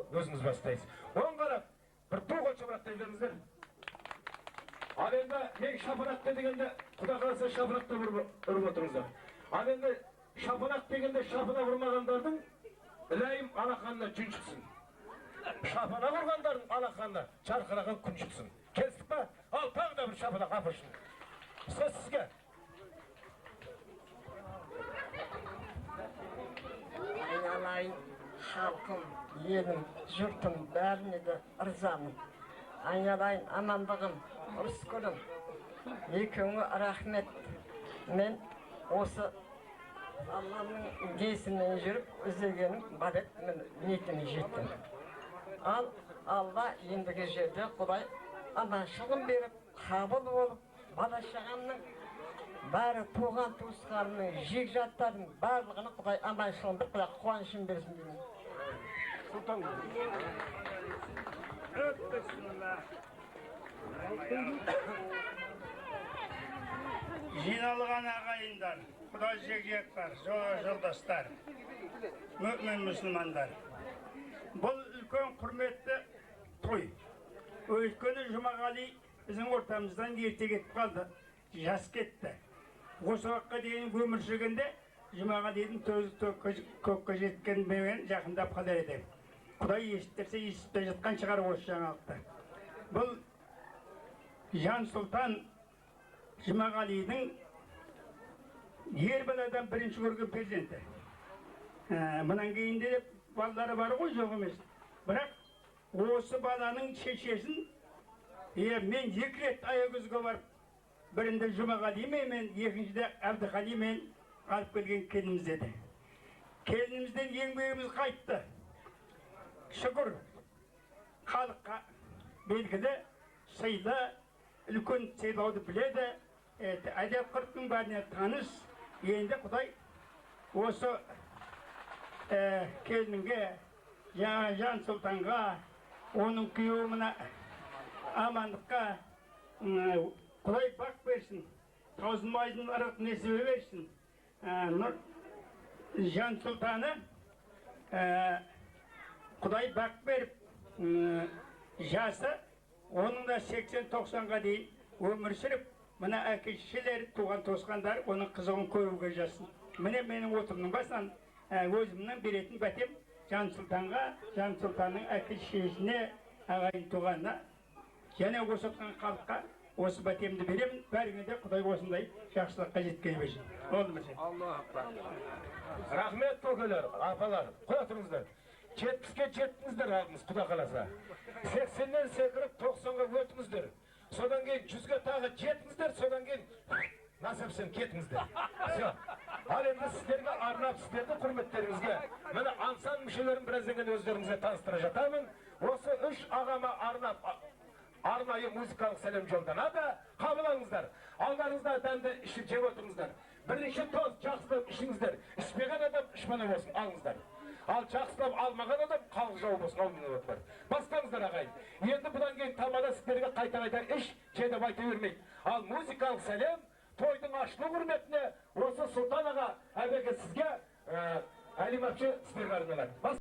Өзіңіз бастайсыз. Оң қарап, бір ту қол шапалақтай беріңіздер. Ал енді мен шапалақ дегенде, құда қаласа, шапалақтап ұрып отырыңыздар. Ал енді шапалақ дегенде шапалақ ұрмағандардың ілайым алақанына жүн шықсын. Шапалақ ұрғандардың алақанына жарқыраған күн шықсын. Келістік па? Ал тағы да бір шапалақ апыршын. Сөз сізге. Айналайын халқым, елім, жұртым, бәріне де ырзамын. Айналайын амандығым, Рыскүлім, екеуіңе рахмет. Мен осы Алланың несімен жүріп іздегенім бар еді, мен ниетіме жеттім. Ал Алла ендігі жерде Құдай аманшылығын беріп, қабыл болып, бала шағамның бәрі, туған туысқанымның, жекжаттарым барлығына Құдай аманшылығын беріп, Құдай қуанышын берсін деймін. Сұлтан. Жиналған ағайындар, құда жекжаттар, жолдастар, мүмін мұсылмандар. Бұл үлкен құрметті той. Өйткені Жұмағали біздің ортамыздан ерте кетіп қалды, жас кетті. Осы уақытқа дейін өмір сүргенде Жұмағалидың төзі көкке жеткенмен жақындап қалар еді. Құдай естірсе, естіп те жатқан шығар осы жаңалықты. Бұл Жан Сұлтан Жұмағалидың ер баладан бірінші көрген перзенті. Мұнан кейін де балалары бар ғой, жоқ емес. Бірақ осы баланың шешесін мен 2 рет Аягөзге барып, бірінде Жұмағалимен, мен екіншіде Әбдіқалимен алып келген келініміз еді. Келінімізден еңбегіміз қайтты. Шүкір, халыққа белгілі, сыйлы, үлкен сыйлауды біледі, әдеп ғұрыптың бәріне таныс. Енді Құдай осы келінге, Жан Сұлтанға, оның күйеуі мына Амандыққа Құдай бақ берсін, таусылмайтын ырық несібе берсін. Жан Сұлтаны Құдай бақ беріп, жасы оның да 80-90-ға дейін өмір сүріп, мына әке шешелері, туған туысқандары оның қызығын көруге жазсын. Міне менің отымның басынан өзімнің беретін бәтем Жан Сұлтанға, Жан Сұлтанның әке шешесіне, ағайын туғанына және осы отқан халыққа осы бәтемді беремін. Бәріңе де Құдай осындай жақсылыққа жеткізе берсін. Болды ма сен? Рахмет, көкелер, апалар. Қоя тұрыңыздар. 70-ке жеттіңіздер алдыңыз, Құда қаласа. 80-нен секіріп 90-ға өтіңіздер. Содан кейін 100-ге тағы жетіңіздер, содан кейін насыпсен кетіңіздер. Все. Ал енді сіздерге арнап, сіздердің құрметтеріңізге, міне ансамбль мүшелерін біраздан кейін өздеріңізге таныстыра жатамын. Осы үш ағама арнап арнайы музыкалық сәлем жолданады. Қабыл алыңыздар. Алдарыңызда дәмді ішіп жеп отырыңыздар. Бірінші тост жақсылап ішіңіздер. Ішпеген адам ішмана болсын, алыңыздар. Ал жақсылап алмаған адам халық жауы болсын, аумин отыр. Бастаңыздар, ағайын. Енді бұдан кейін тамада сіздерге қайта-қайта іш, же деп айта бермейді. Ал музыкалық сәлем тойдың ашылу құрметіне осы Сұлтан аға, әбеке сізге, Әлим әпше сіздерге арналады.